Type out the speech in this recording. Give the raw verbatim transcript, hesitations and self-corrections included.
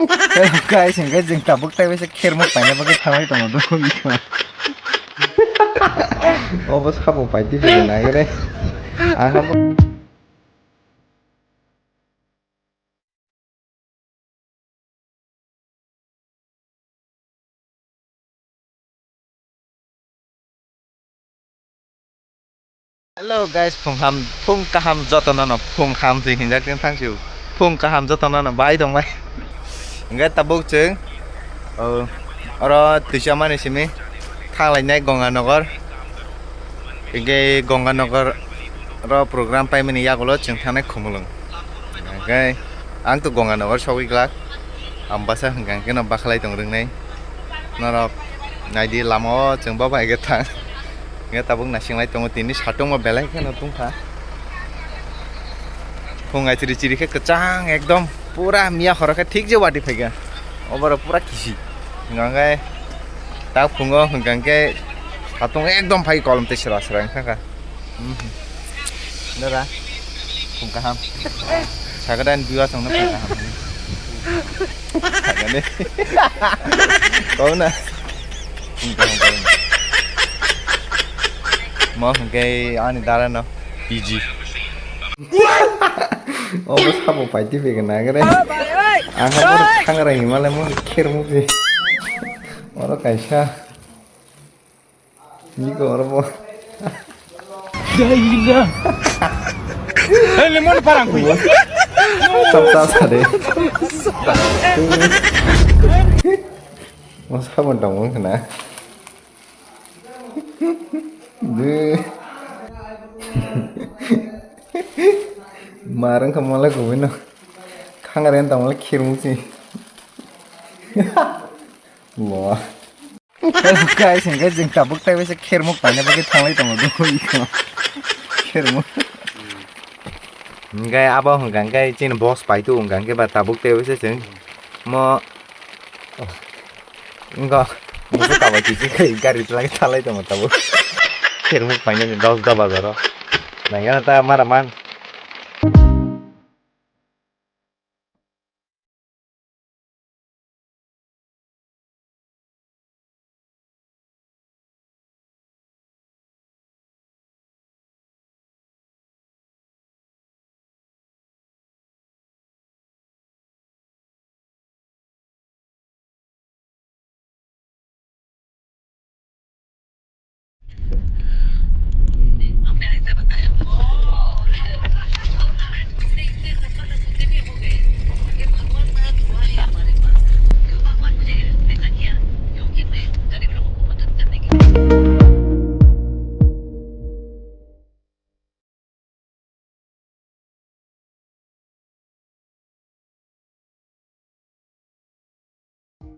Hello guys, hingke jeng tabuk tai waisa khermuk paina bagwi thangwi tongo dukhu bikha. Obo sabo paiti phaina nagre. Ang sabo. Hello guys, phung ham, phung kaham jotono no, phung ham si hinjak tin thang siu. Phung kaham jotono no, bai tong bai. Hingke tabuk chwng, oh, oro twisa mani simi, thanglai nai Gonganagar. Hingke Gonganagar ro program paimani yagulo chwng thangnai Khumulwng. Hingke ang to Gonganagar sogwi glak. Ang bwsa hwnkha hwnkhe no bakhalai tong rwngnai. Norok naidi lama o chwng baba ege thang. Hwnkhe tabuk nasinglai tongo tini satung bo belai kheno tungkha. Phung ai chiri chiri khe kwchang ekdom pura miya horo khe thik je wati phaikha. Oboro pura kisi. Hwnkhe tak phungo hwnkha hwnkhe satung ekdom phai kolom tei sra sra wngkha kha. Mhm. Dara. Phung kaham. Sagadan biwa songno phung kaham. Sagani. Kau na. Phung kaham kau na. Mo hwnkhe ani dara no P G. Obo sabo paiti phaikha nagre. Ang obo thangra himalai mo khermukhe. Oro kaisa. Niko oro bo. Jai gila. Eh, lemon parang kui. Chop chop sade. Mo sabon tong wng khna. De. Marang kamala kumino. Khangaren tong wala khirmu si. Lo. Hello guys, hingke jeng tabuk tai waisa khermuk paina bagwi thanglai tongo dukhu bikha. Khermuk. Hingke abo hwnkha hingke chini boss paitu hwnkha hingke ba tabuk tai waisa chwng mo. Wngkha musu kaba kisi khai gari twlai thalai tongo tabuk. Khermuk paina ni dos da bazaro. Nangya ta mara man.